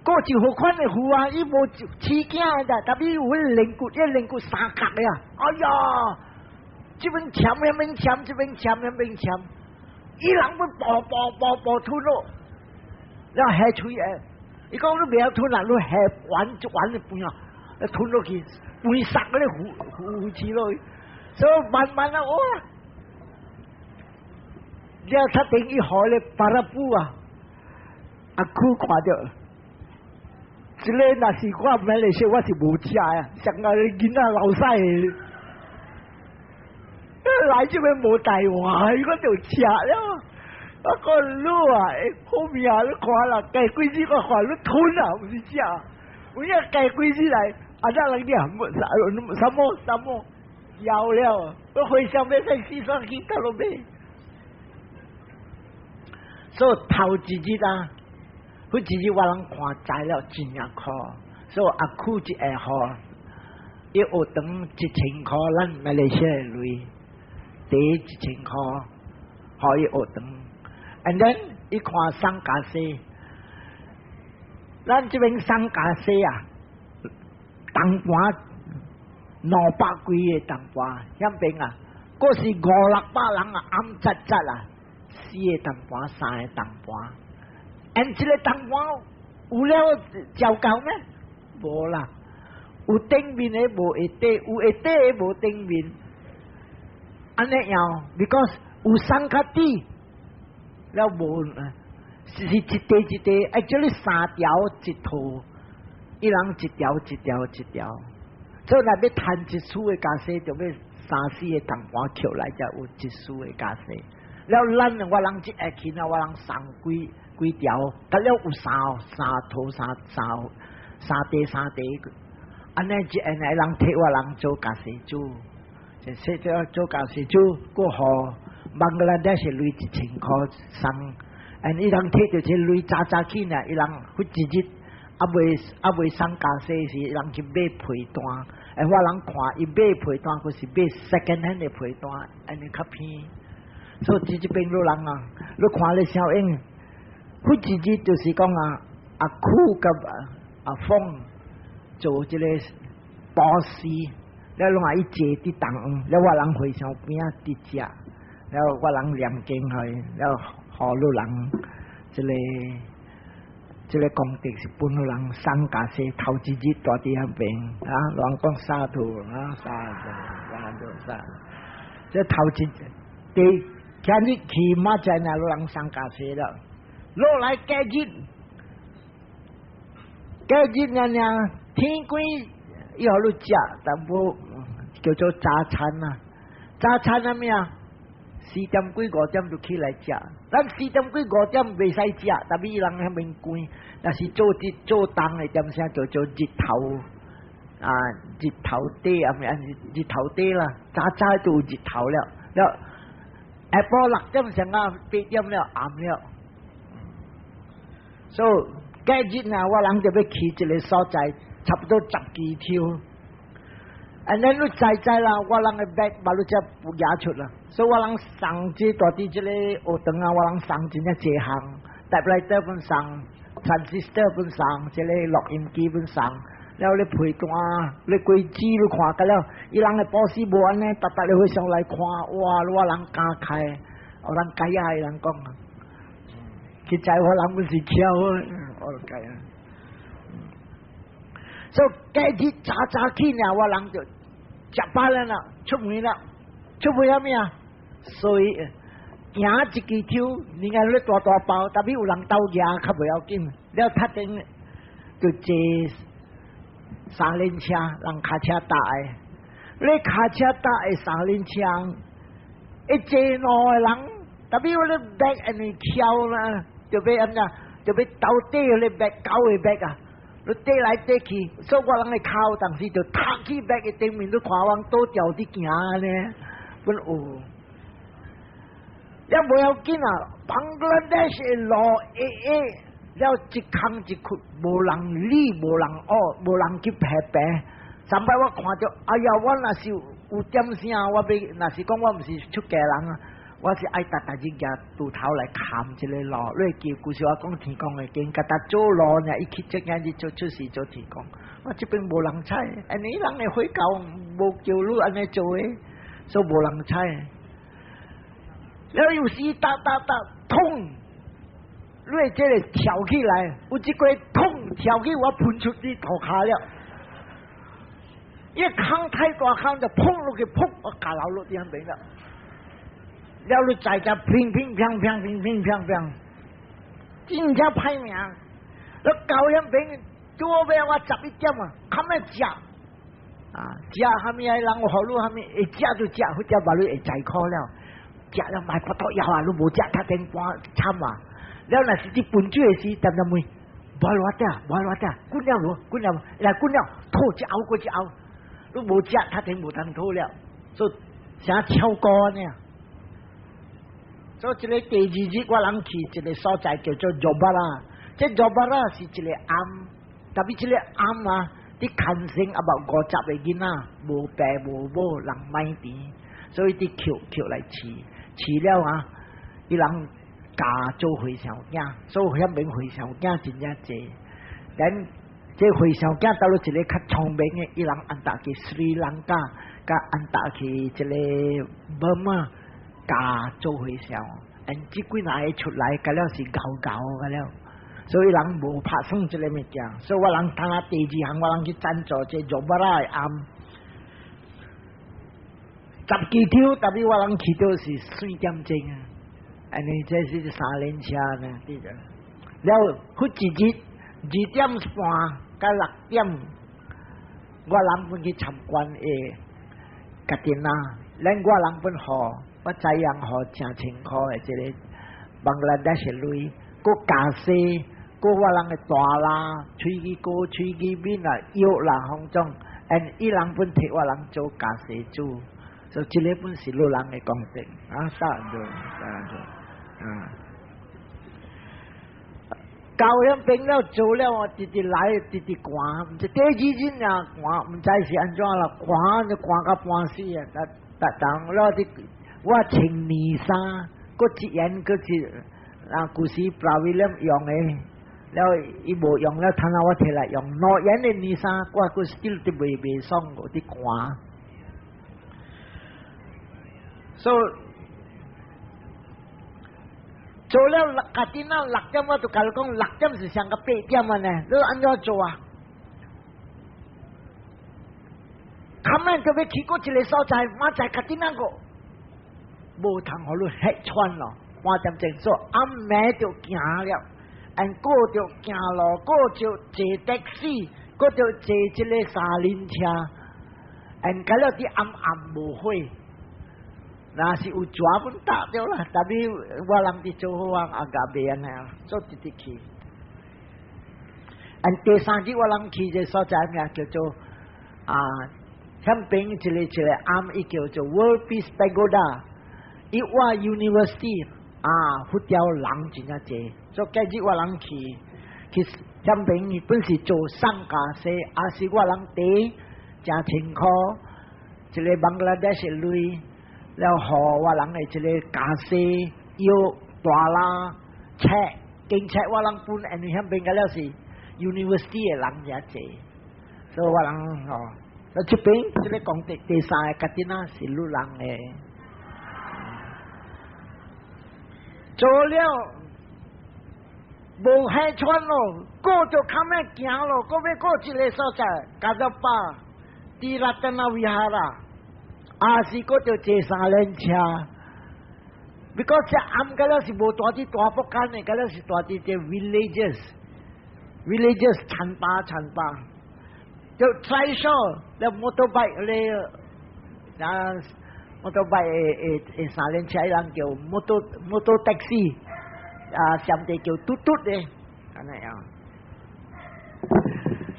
Speaker 1: 閣一號款的魚啊，伊無飼囝的，但伊有彼龍骨，伊龍骨三角的啊！哎呀，這邊鉗，那邊鉗，這邊鉗，那邊鉗，伊人欲爆爆爆爆吞落，了下喙的，伊講你袂曉吞啊，你下丸一丸的飯啊，吞落去，飯塞嗰個魚魚翅落去，所以慢慢啊，哇！了頭頂伊予咧巴拉布啊，阿苦看著。這个若是我馬來西亞，我是無食啊，上個囡仔老細，來這邊無台灣，我就食了。我講你啊，好命你看啦，計幾日我看你吞啊，毋是食。有影計幾日來，啊，那人你什麼什麼枵了，我回想欲使四川去倒落尾。所以頭一日啊。彼一日我人看材料真正苦，所以阿苦一下雨，伊學堂1000箍，咱馬來西亞鐳，第1000箍，予伊學堂。And then 伊看送家私，咱這邊送家私啊，銅盤200幾个銅盤，遐邊啊，閣是五六百人啊，暗扎扎啊，四个銅盤，三个銅盤。and 這个銅盤有了照夠咩？無啦，有頂面的無下底，有下底的無頂面。按呢樣，because 有三較低，了無是一塊一塊，actually 三條一套，伊人一條一條一條。所以若欲趁一束的家私，就欲三四个銅盤抾來才有一束的家私。了咱我人這下去啊，我人送幾幾條，佮了有三三套三三三塊三塊，按呢一下來人替我人做家私主，就說做做家私主，閣予 Bangladesh 鐳1000箍送，and 伊人摕著這鐳早早起呢，伊人彼一日猶未猶未送家私時，伊人去買被單，and 我人看伊買被單，閣是買 second hand 的被單，按呢較便。所以這這邊老人啊，你看咧小英，彼一日就是講啊，阿苦佮阿鳳做這個布施，了攏愛伊坐佇東了我人和尚邊仔佇食，了我人念經予，了予老人這个這个功德是分予人送家私頭一日蹛佇遐邊啊，人講 sadhu 啊，sadhu sadhu sadhu，這頭一第今日去馬在那老人送家私了，落來隔日，隔日娘娘天光伊予你食，但無叫做早餐啊，早餐啥物啊？4點幾5點就起來食，咱4點幾5點袂使食，但伊人遐免趕，若是做日做重的點聲叫做日頭啊，日頭底啊，毋是日頭底啦，早早就有日頭了，了下晡6點上啊8點了暗了，所以隔日啊，我人就欲去一个所在，差不多10幾條。and then 你知知啦，我人的 bag 把你這舉出啦，所以我人送這蹛佇這个學堂啊，我人送真正濟項，typewriter 本送，transistor 本送，這个錄音機本送，了你被單，你規紙你看過了，伊人的布施無按呢，逐逐你會上來看，哇！我人敢開，我人解啊，伊人講，去知我人本是巧，我解啊。所以隔日早早起呢，我人就食飽了啦，出門啦，出門啥物啊？所以行一支抽，你看你大大包，特別有人鬥舉較袂要緊。了較頂就坐三輪車，人跤車踏的，你跤車踏的三輪車，一坐兩個人，特別你逼按呢翹啦，就欲按怎，就欲鬥底你逼狗的逼啊！你綴來綴去，所以我人的跤當時就踏去壁的頂面，你看我倒吊佇行呢，本有。也無要緊啊，Bangladesh 的路狹狹，了一空一窟，無人理，無人學，無人去批評。上擺我看著，哎呀，我若是有點聲，我欲，若是講我毋是出家人啊，我是愛逐逐日舉鋤頭來砍這个路。你會記舊時我講天公的經，共他做路呢，伊去這今日做出事做天公。我這邊無人睬，按呢人的回教無叫你按呢做的，所以無人睬。了有時踏踏踏，痛，你會這个跳起來，有一個痛跳起，我噴出去塗跤了。因為空太大空就砰落去，砰，我跤流落佇遐邊了。了你在遮乒乒乓乓，乒乒乓乓，真正歹命。你到遐邊，拄好尾我11點啊，較欲食啊，食啥物啊？人予你啥物？會食就食，或者無你會知苦了。食了莫腹肚枵啊！你無食較頂半慘啊！了若是佇噴水的時，恬恬問，無偌鼎，無偌鼎，滾了無？滾了無？來滾了，吐一喉閣一喉，你無食，較頂無通吐了，所以啥唱歌呢？所以這个第二日我人去一个所在叫做 Jobara，這 Jobara 是一个庵，特別這个庵啊，佇牽生啊無50個囡仔，無爸無母，人買甜，所以佇抾抾來飼，飼了啊，伊人教做和尚囝，所以遐邊和尚囝真正濟。咱這和尚囝到了一个較聰明的，伊人按搭去斯里蘭卡，佮按搭去這个burma 教做和尚，因這幾若个出來，佮了是𠢕𠢕個了，所以人無拍算這个物件，所以我人當下第二項，我人去贊助這 Jobara 的庵，十幾抽，特別我人去到是4點鐘啊，按呢這是三輪車呢，對著。了，過一日2點半到6點，我人本去參觀的 Kathina，咱我人本予，我知影予誠清苦的這个 Bangladesh 鐳，閣加西，閣我人的大啦，喙齒膏、喙齒敏啦、藥啦，種種，and 伊人本替我人做家世主，所以這个本是汝人的功德啊，啥做啥做啊。到遐邊了做了，我直直來，直直寒，毋知第二日啊寒，毋知是按怎啦，寒就寒到半死啊！逐逐當了佇我穿呢衫，閣一件閣是啊，舊時 Pravilam 用的，了伊無用了，趁下我摕來用兩件的呢衫，我閣 still 佇袂袂爽，有佇寒。所以做了 Kathina 六點，我就共你講六點是上個8點啊呢？你按怎做啊？他們就欲去過一个所在，嘛在 Kathina 個無通予你彼喘咯。半點鐘做暗暝就行了，按過就行路，過就坐的士，過就坐這个三輪車，按到了佇暗暗無火。若是有蛇本踏著啦，特別我人佇做好啊，也袂按呢，做直直去。按第三日我人去這所在名叫做啊，遐邊一个一个庵，伊叫做 World Peace Pagoda，伊話 University 啊，佛教人真正濟，所以今日我人去去遐邊本是做送家私，也是我人佇誠清苦，一个 Bangladesh 鐳。了予我人的這个家私藥大啦冊警察我人本因為遐邊個了是 university 的人也濟，所以我人吼，那這邊這个講第第三个 Kathina 是汝人的，做了。無氣喘咯，過就較咩行咯，過欲過一个所在，Kadappa Tiratana Vihara，也是過著坐三輪車。Because 這暗個了是無蹛佇大福間的，個了是蹛佇這 villages，villages 田壩田壩，就 trishaw 了 motorbike 咧，啊 motorbike 的三輪車人叫 motor taxi，啊，上帝叫嘟嘟的，按呢樣。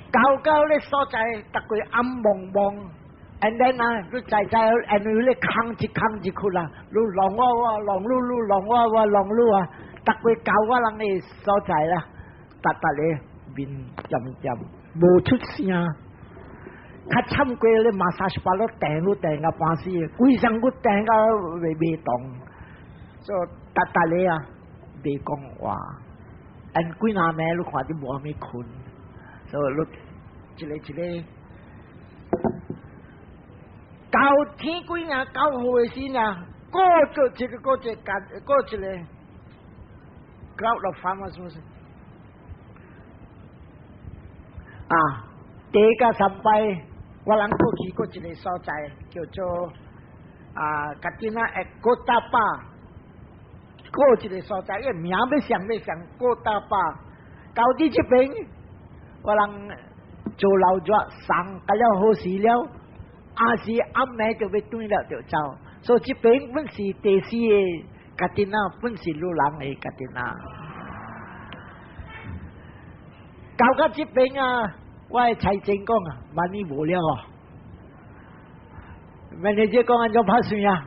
Speaker 1: 到到咧所在，逐個暗濛濛，and then 啊，你知知，and 你空一空一窟啦，你浪我我浪嚕嚕浪我我浪嚕啊，逐個到我人的所在啦，逐逐咧面漸漸無出聲，較慘過咧 massage parlour 定都定到半死，規身骨定到袂袂動，所以逐逐咧啊，袂講話，and 幾若暝你看著無啥物睏，所以你一個一個到天幾啊9號的時啊，過咗一個過一個過一個 crowd of farmers 是不是？啊，第一個三擺，我人過去過一個所在叫做啊，Kathina at Kotappa，過一個所在，伊名欲想欲想 Kotappa，到佇這邊，我人做老熱送，甲了好勢了，也是暗暝就欲轉了就走，所以這邊本是第四個 Kathina，本是女人的 Kathina。到到這邊啊，我的財政講啊，萬一無了哦。manager 講按怎拍算啊？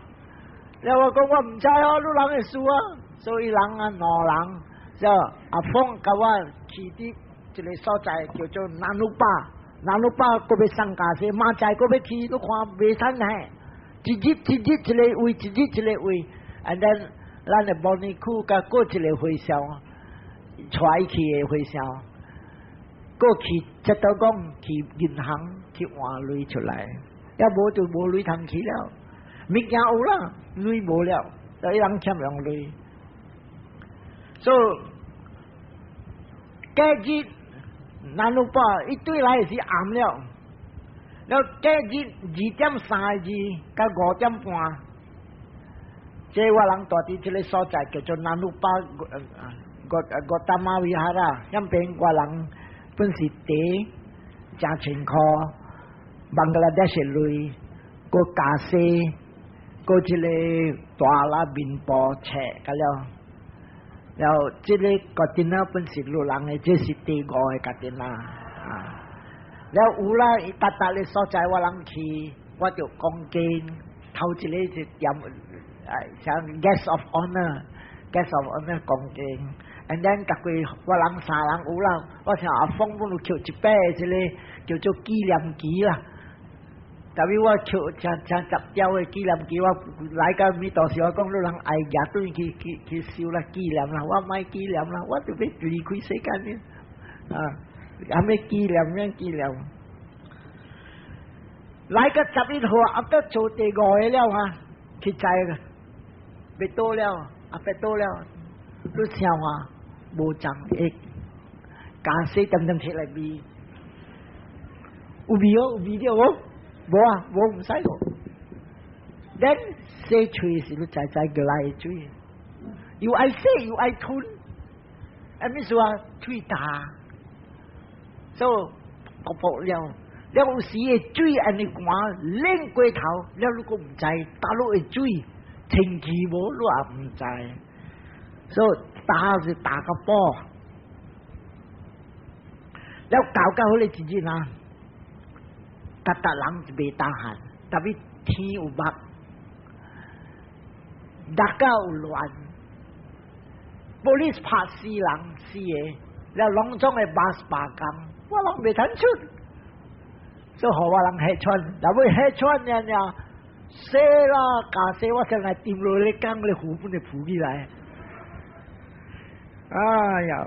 Speaker 1: 了我講我毋知哦，女人的事啊，所以人啊兩人，就阿峰共我去佇一个所在叫做 Nanupa，Nanupa 閣欲送家私，明仔閣欲去，你看袂使呢？一日一日一个位，一日一个位，and then 咱的模擬區佮閣一个和尚，帶去的和尚，過去直到講去銀行去換鐳出來，抑無就無鐳通去了。物件有啦，鐳無了，所以人欠用鐳。所以隔日 Nanupa 伊對來是暗了，了隔日2點32到5點半，這我人蹛佇這个所在叫做 Nanupa Gotama Vihara，遐邊我人本是茶誠千箍，Bangladesh 鐳，閣加西，閣這个大啦麵包冊，甲了。然後這个 Kathina 本是女人的，這是第五个 Kathina 啊。了有啦，伊逐逐个所在我人去，我就講經，頭一个是點，像 guest of honor，guest of honor 講經，and then 逐個我人三人有啦，我想阿峰本有抾一擺這个叫做紀念旗啦。特別我抾成成10條的紀念旗，我來到彌陀時，我講你人愛舉轉去去去收啦紀念啦，我莫紀念啦，我就欲離開世間了，啊，還欲紀念咩紀念？來個11號，阿得做第五個了啊，去知個，欲倒了，阿欲倒了，你想啊，無長會加水點點起來味，有味哦，有味著無？無啊，無毋使無。咱洗喙時，你知知過來的水，又愛洗又愛吞，啥物事啊？喙焦，所以噗噗了，了有時的水按呢寒冷過頭，了你閣毋知，倒落的水清氣無，你也毋知，所以焦是焦甲飽，了搞到彼個一日啊！逐逐人袂 tahan，特別天有目，大家有亂，police 拍死人死個，了攏總的 bus 罷工，我人袂通出，所以予我人氣喘，若欲氣喘爾爾，洗啦加洗，我先來沉落咧江咧湖本就浮起來，哎呀，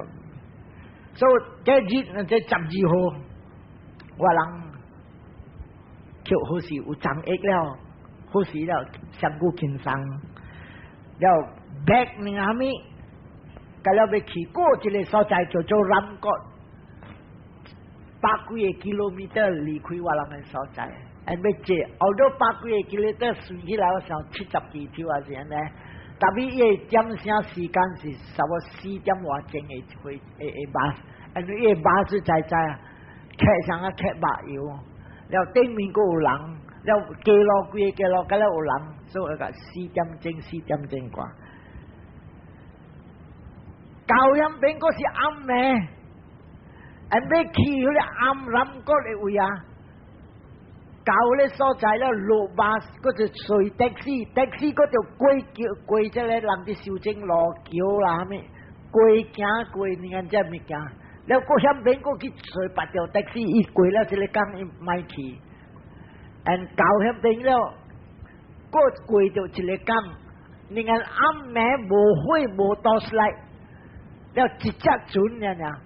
Speaker 1: 所以這日這12號，我人。就好似有長益了，好似了上古輕鬆，了 bag 呢啥物，佮了欲去過一个所在叫做 Ramkot，百幾个 kilometer 離開我人的所在。and 欲坐，後頭百幾个 kilometer 算起來，我想七十幾條還是按呢？特別伊的點聲時間是差不多4點外鐘的火的的巴士，因為伊的巴士在在啊，客上啊客肉油，了頂面閣有人，了街路幾個街路，佮了有人，所以個4點鐘4點鐘掛。到遐邊閣是暗暝，and 欲去彼个暗 Ramkot 的位啊。到咧所在了落巴士，閣就坐 taxi，taxi 閣就過橋過這個人佇修整路橋啦，啥物過行過你看這物件，了閣遐邊閣去坐別條 taxi，伊過了這个港伊莫去，and 到遐邊了，閣過著一个港，你看暗暝無火無 torchlight，了一隻船爾爾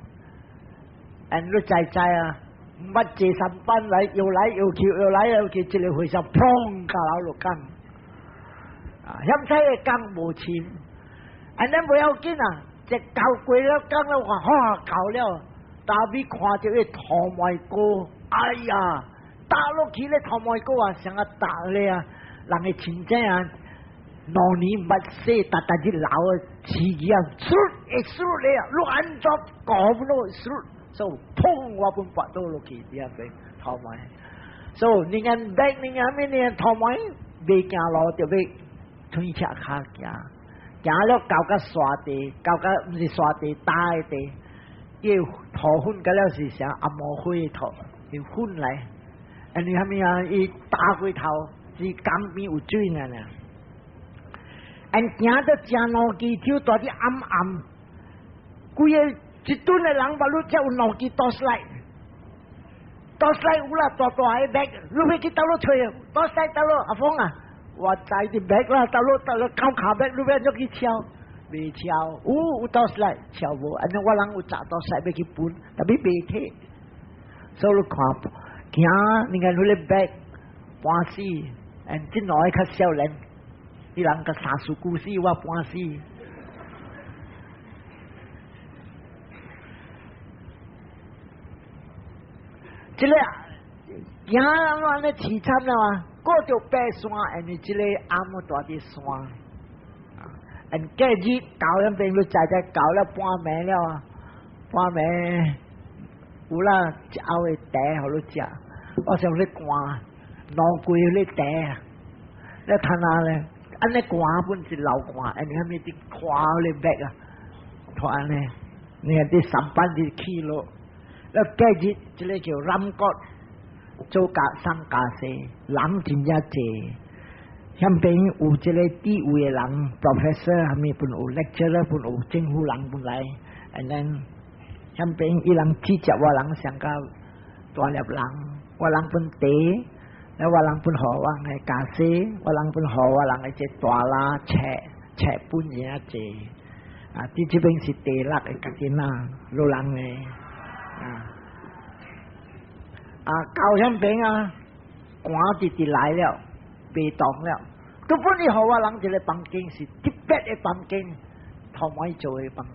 Speaker 1: ，and 你知知啊？毋捌坐舢舨來搖來搖去，搖來搖去，一个和尚砰，共流落江。啊，現在的江無深，按呢無要緊啊！這到過了江了，話哈到了，大尾看著彼塗糜膏，哎呀，打落去咧塗糜膏啊，像啊打咧啊，人的親戚啊，2年毋捌洗，逐逐日流的刺激啊，唰會唰咧啊，你按怎講咯，唰，所以砰，我本跋倒落去，佇遐邊塗糜。所以你看白，你看咩？你看塗糜袂行路就欲推車跤行，行了到甲沙地，到甲毋是沙地，焦的地，伊塗粉佮了是啥紅毛火的塗，用粉來。啊，你蝦米啊？伊打過頭是江邊有水爾爾。and 行到正兩支手，蹛佇暗暗，規个一陣的人目你才有兩支 torchlight。torchlight 有啦，大大个 bag，你欲去佗落揣？torchlight 佗落？阿峰啊，我知佇 bag 啦，佗落佗落靠卡 bag，你欲按怎去敲？袂敲，有有 torchlight 敲無？按呢我人有紮 torchlight 欲去分，特別袂提。所以你看，行，你看彼个 bag 半死，and 這兩个較少年，伊人較30幾死，我半死。這个行按呢凄慘了啊！過著爬山，因為這个暗蹛佇山，and 隔日到遐邊，你知知到了半暝了啊！半暝有啦，一甌的茶予你食，我想咧寒，兩季咧茶啊，你睇下咧，按呢寒本是流汗，因為啥物佇拖咧背啊，拖按呢，你看佇舢舨佇起落。了隔日，這个叫 Ramkot，做家送家私，人真正濟。遐邊有這个地位的人，professor 啥物本有，lecturer 本有，政府人本來，and then 遐邊伊人拒絕我人上較大粒人，我人分茶，了我人分予我人的家私，我人分予我人的這大啦冊冊本真濟。啊，佇這邊是第六个家己仔，老人的。啊！啊，到遐邊啊，寒直直來了，袂動了。都本伊予我人一个房間是特別的房間，塗糜做的房。